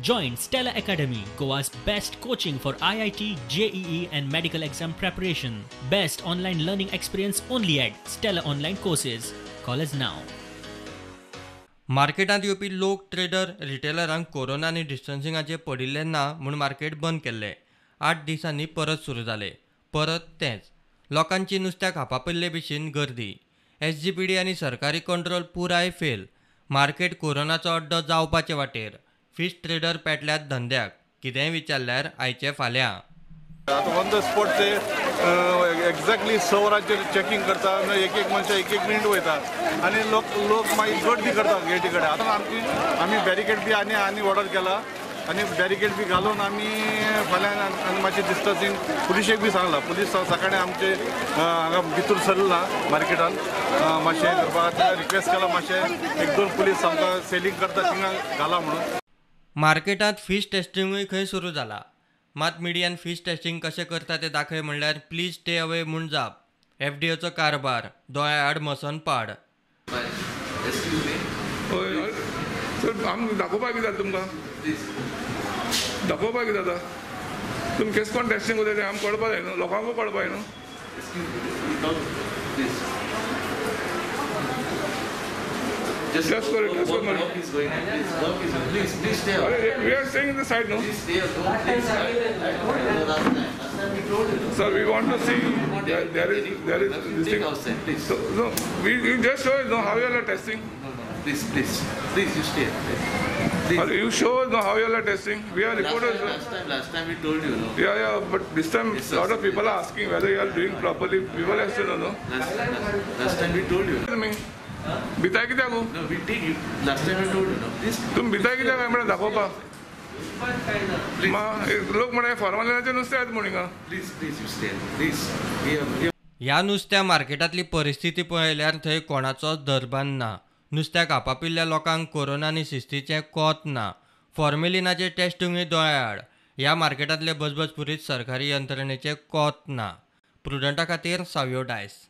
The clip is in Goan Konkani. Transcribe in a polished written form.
Join Stella Academy, Goa's best coaching for IIT, JEE and medical exam preparation. Best online learning experience only at Stella Online Courses. Call us now. मार्केटांत येवपी लोक, ट्रेडर, रिटेलरांक कोरोना आनी डिस्टन्सिंगाचें पडिल्लें ना म्हूण मार्केट बंद केल्लें. 8 दिसांनी परत सुरू जालें. परत तेंच, लोकांची नुस्त्या खापा पयले भशेन गर्दी. एसजीपीडी आनी सरकारी कंट्रोल पुराय फेल. मार्केट कोरोनाचो अड्डो जावपाचे वाटेर. फिश ट्रेडर पेटल्यात धंद्याक. कितेंय विचारल्यार आयचे फाल्यां. आतां ऑन the spot ते एक्झॅक्टली 6 वरांचेर चॅकिंग करता, एक एक मनशां एक एक मिनट वयता आनी लोक मागीर गर्दी करता गेटी कडेन. आतां आमी बॅरिकेड बी आनी आनी ऑर्डर केला आनी बॅरिकेड बी घालून आमी फाल्यां आनी मातशें डिस्टन्सींग पुलिशेक बी सांगलां. पुलीस सकाळीं आमचे हांगा भितर सरला मार्केटान, मातशें करपाक रिक्वेस्ट केला, मातशें एक दोन पुलीस आमकां सेलींग करता थिंगा घाला म्हणून. मार्केटांत फिश टेस्टिंगूय खंय सुरू जाला. मात मिडियान फिश टेस्टिंग कशें करता तें दाखय म्हणल्यार प्लीज स्टे अवे म्हूण जाप. एफडीओचो कारभार दोळ्या आड मसन पाड. सर, आमकां दाखोवपाक कितें जाता तुमकां? दाखोवपाक कितें जाता? तुमी केस कोण टेस्टिंग करता तें आमकां कळपाक जाय न्हू, लोकांकूय कळपाक जाय न्हू. Just for it, just for work is going on. Please, work is going. Please, please stay away. We are staying in the side, no? Please stay away. Please, I told you last time. Last time we told you. Sir, we want to see. There is this thing. Outside, please. So, no, we you just show us, no, how you are testing. No, no, please, please, please, you stay. Please. You show us, no, how you are testing. We are reporters. Last time we told you, no. Yeah, yeah, but this time a lot of people are asking whether you are doing properly. People have to know, no. Last time we told you. Me. भिताय कित्याक? No, we take you. Last time I told you, no. Please. तुमी भिताय कित्याक काय म्हणल्यार दाखोवपाक? लोक म्हणटा फॉर्मलिनाचें नुस्तें येता म्हूण हिंगा. Please, please, you stay. Please. ह्या नुस्त्या मार्केटांतली परिस्थिती पळयल्यार थंय कोणाचोच दरबान ना. नुस्त्याक आपापिल्ल्या लोकांक कोरोना आनी शिस्तीचें कोत ना. फॉर्मेलिनाचें टेस्टिंगूय दोळ्या आड. ह्या मार्केटांतले बजबजपुरीत सरकारी यंत्रणेचें कोत ना. प्रुडंटा खातीर सावियो डायस.